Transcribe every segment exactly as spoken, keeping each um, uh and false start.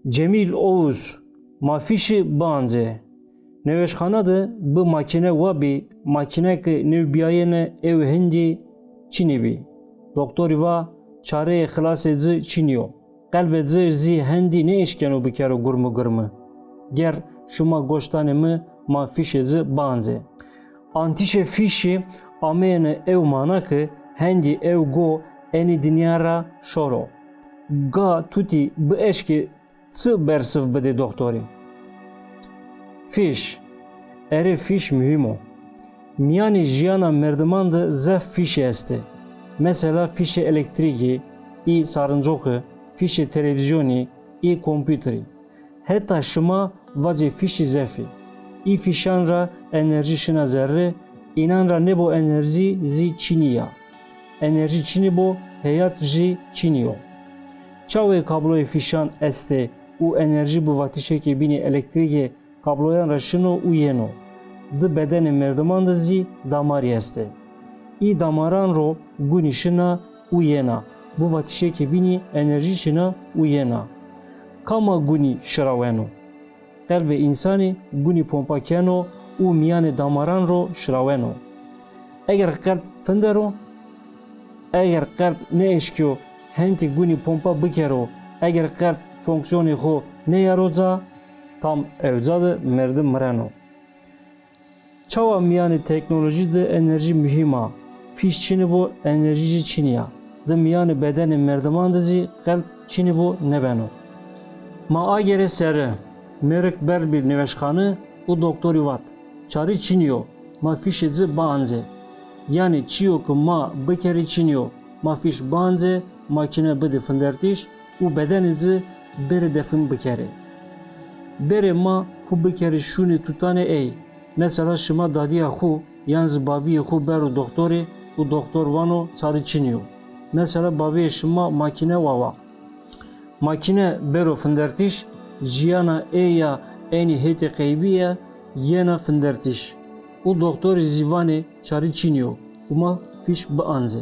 Cemîl Oğuz, ma fîşî biancê. Nêweşxana de bi makîne wa bî, makîne ke nêwbîyayêne ew hindî çinî bî. Doktorî va, çareyê xilasê ci çinî yo. Qelbê ci zî hendî nêeşkeno bikero gurmi gurmi. Ger şima goş danê mi, ma fîşê ci biancê. Antîşê fîşî ameyêne ew mana ke hendî ew go enê dinya ra şoro. Ga tutî bieşkê çi bersiv bidê doktorî? Fîş. Erê fîş muhîm o. Mîyanê jîyana merdiman de zaf fîşî estê. Mesela fîşê elektrîkî, î sarincoxî, fîşê televîzyonî, î kompûterî. Heta şima vacê fîşî zefî. Î fîşan ra enerjî şina zerre, înan ra nêbo enerjî zî çinî ya. Enerjî çinî bo, heyat jî çinî yo. Çawê kabloyê fîşan estê û enerjî bi vatişêkê bînî elektrîkê kabloyan ra şino û yeno? Di bedenê merdiman de zî damarî estê. Î damaran ro gunî şina û yena. Bi vatişêkê bînî enerjî şina û yena. Kama gunî şiraweno? Qelbê însanî gunî pompa keno û mîyanê damaran ro şiraweno. Eger qelb findero, eger qelb nêeşkîyo hentî gunî pompa bikero, eger qelb fonksiyonê xo nêyaro ca, tam ewca de merdim mireno. Çawa mîyanê teknolojî de enerjî muhîm a? Fîş çinî bo, enerjî jî çinî ya. Di mîyanê bedenê merdiman de zî qelb çinî bo nêbeno. Ma agêrê sere, mêrik berd bî nêweşxane û doktorî vat, çarî çinî yo, ma fîşê ci biancê. Yanî çîyo ke ma bikerê çinî yo, ma fîş biancê, makîne bidê findertîş û bedenê ci bêrê defin bikerê. Bêrê ma xwu bikerê şûnê tutanê ey. Mesela şima dadîya xwu yan zî babîyê xwu bero doktorî û doktor vano çarî çinî yo. Mesela babîyê şima makîne wawa. Makîne bêro findertîş, jîyana ey ya enî hêtê qeybîye yena findertîş. Û doktorî zî vanê çarî çinî yo û ma fîş biancê.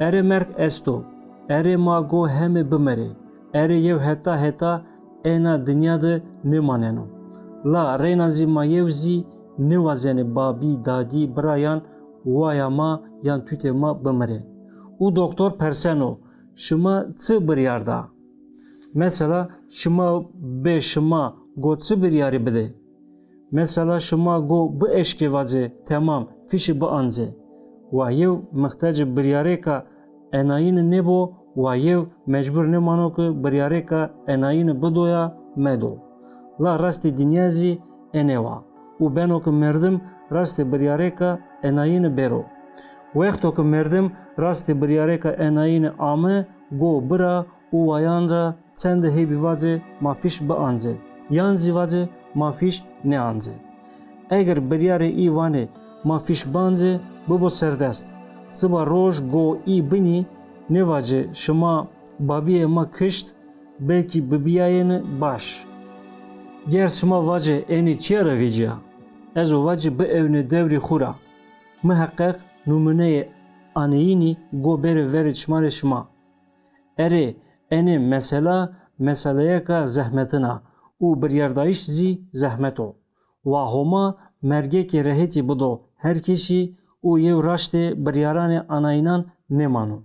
Erê merg esto. Erê ma go heme bimerê. Erê yew heta heta ena dinya de nêmaneno. La reyna zî ma yew zî nêwazenê babî, dadî, bira yan waya ma yan tutê ma bimirê. Û doktor perseno, şima çi biryar da? Mesela şima bê şima go çi biryarî bidê? Mesela şima go bieşkê vacê temam, fîşî biancê. Wa yew mixtecê biryarêka enayîni nêbo, wa yew mecbur nêmano ke biryarêka enayîni bido ya medo. La rastê dinya zî enê wa. Û beno ke merdim rastê biryarêka enayîni bêro. Wexto ke merdim rastê biryarêka enayîni ame, go bira û wayan ra çende hêbî vacê ma fîş biancê, yan zî vacê ma fîş nêancê. Eger biryarê î vanê ma fîş biancê, bibo serdest. Siba roj go î binî nêvacê şima babîyê ma kişt, belkî bibîyayêne baş. Ger şima vacê enê çîya ra vecîya, ez o vacî biewnê dewrî xwu ra. Miheqeq numûneyê aneyînî go bêrê verê çimanê şima. Erê, enê mesela meseleyeka zehmetin a û biryardayîş zî zehmet o. Wa Homa mergekê rehetî bido her kesî û yew raştê biryaranê anayînan nêmano.